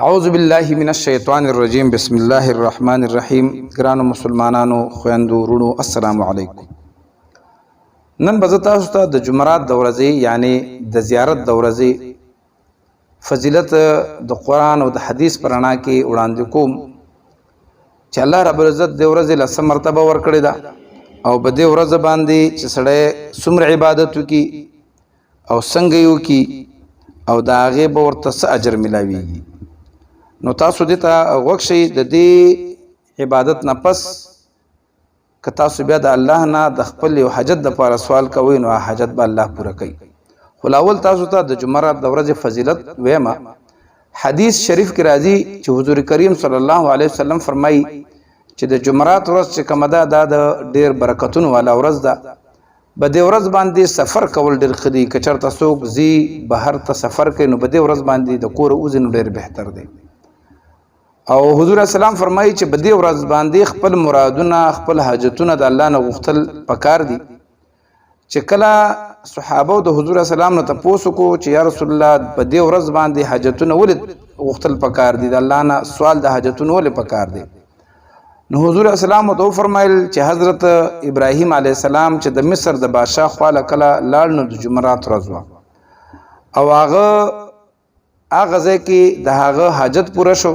اعوذ بالله من الشیطان الرجیم، بسم الله الرحمن الرحیم. ګرانو مسلمانانو، خویندو، وروڼو، السلام علیکم. نن به زه تاسو ته د جمعرات د ورځې، یعنی د زیارت د ورځې فضیلت د قرآن او د حدیث په رڼا کې وړاندې کوم، چې الله رب العزت د ورځې له څه مرتبه ورکړې ده او په دې ورځ باندې چې سړی څومره عبادت وکړي او څنګه یې وکړي او د هغې به ورته څه اجر ملاویږي. نو تاسو دې ته غوږ شئ. د دې عبادت نه پس که تاسو بیا د الله نه د خپل یو حاجت دپاره سوال کوئ، نو هغه حاجت به الله پوره کوي. خو لاول تاسو ته د جمعرات د ورځې فضیلت وایم. حدیث شریف کې راځي چې حضور کریم صلی الله علیه وسلم فرمایي چې د جمعرات ورځ چې کومه ده، دا د ډېر برکتونو والا ورځ ده. په دې ورځ باندې سفر کول ډېر ښه دي. که چېرته څوک ځي، بهر ته سفر کوي، نو په دې ورځ باندې د کوره وځي نو ډېر بهتر دی. او حضور اسلام فرمایي چې په دې ورځ باندې خپل مرادونه، خپل حاجتونه د الله نه غوښتل پکار دي. چې کله صحابه د حضور اسلام نه تپوس وکړو چې یا رسول الله، په دې ورځ باندې حاجتونه ولې غوښتل پکار دي؟ د الله نه سوال د حاجتونو ولې پکار دي؟ نو حضور اسلام ته فرمایل چې حضرت ابراهیم علی السلام چې د مصر د بادشاه خواله کله لاړ، نو د جمعرات ورځ وه او هغه هغه ځای کې د هغه حاجت پوره شو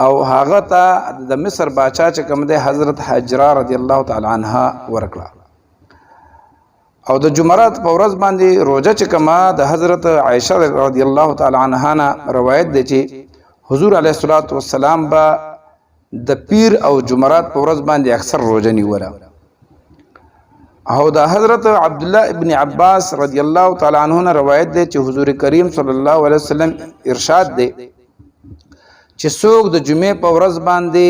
او هغه ته د مصر باچا چې کوم دی، حضرت هاجره رضی الله تعالی عنها ورکړه. او د جمعرات په ورځ باندې روزه چې کومه، د حضرت عائشه رضی الله تعالی عنها نه روایت دی چې حضور علیه الصلاۃ والسلام به د پیر او جمعرات په ورځ باندې اکثر روزه نیوله. او د حضرت عبد الله ابن عباس رضی الله تعالی عنہ نه روایت دی چې حضور کریم صلی الله علیه وسلم ارشاد دی چې څوک د جمعې په ورځ باندې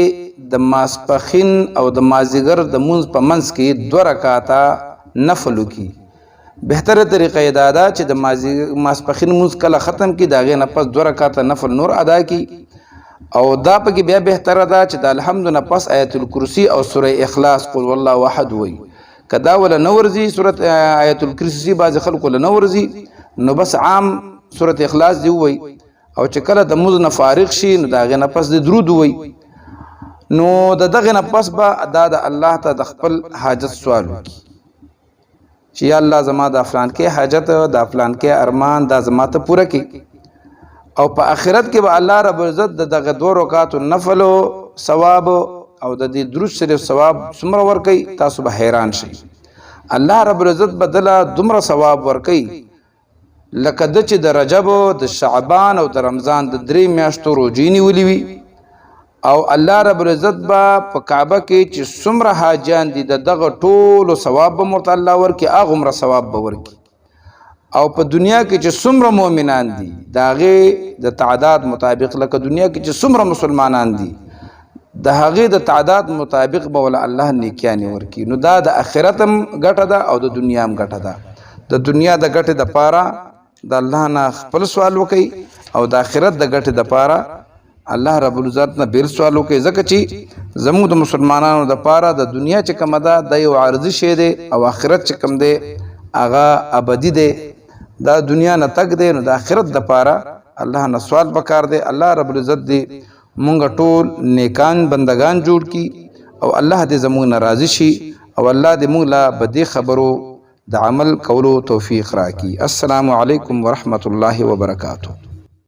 د ماسپخین او د مازیګر د مونځ په منځ کې دوه رکعاته نفل وکړي، بهتره طریقه یې دا ده چې د ماسپخین مونځ کله ختم کړي، د هغې نه پس دوه رکعاته نفل نور ادا کړي. او دا پکې بیا بهتره ده چې د الحمد نه پس آیت الکرسی او سوره اخلاص، قل والله احد وایي. که دا وله نه ورځي، سورة آیت الکرسی بعضې خلکو له نه ورځي، نو بس عام سورة اخلاص دی ووایي. او چې کله د مونځ نه فارغ شي، نو د هغې نه پس د درود ووایي، نو د دغې نه پس به دا د الله ته د خپل حاجت سوال وکړي چې یا الله، زما د فلان کې حاجت، د فلان کې ارمان دا زما ته پوره کړي. او په آخرت کې به الله رب العزت د دغه دوه رکعاتو نفلو ثواب او د دې درود شریف ثواب څومره ورکوي، تاسو به حیران شئ. الله رب العزت به دله دومره ثواب ورکوي لکه د چې د رجب، د شعبان او د رمضان د درې میاشتو روژې نیولې وي. او الله رب العزت به په کعبه کې چې څومره حاجیان دي، د دغه ټولو ثواب به ورته الله ورکړي، هغومره ثواب به ورکړي. او په دنیا کې چې څومره مؤمنان دي، د هغې د تعداد مطابق، لکه دنیا کې چې څومره مسلمانان دي، د هغې د تعداد مطابق به وله الله نیکیانې ورکړي. نو دا د آخرت هم ګټه ده او د دنیا هم ګټه ده. د دنیا د ګټې د پاره د الله نه خپل سوال وکړي او د آخرت د ګټې د پاره الله رب العزت نه بېل سوال وکړي، ځکه چې زموږ د مسلمانانو د پاره د دنیا چې کومه ده، دا یو عارضي شی دی او آخرت چې کوم دی، هغه ابدي دی. دا دنیا نه تګ دی، نو د آخرت د پاره الله نه سوال پکار دی. الله رب العزت دی مونږ ټول نیکان بندگان جوړ کی او الله دې زموږ نه راضي شي او الله دې مونږ له بدې خبرو د عمل کولو توفیق راکړي. السلام علیکم ورحمت الله وبرکاته.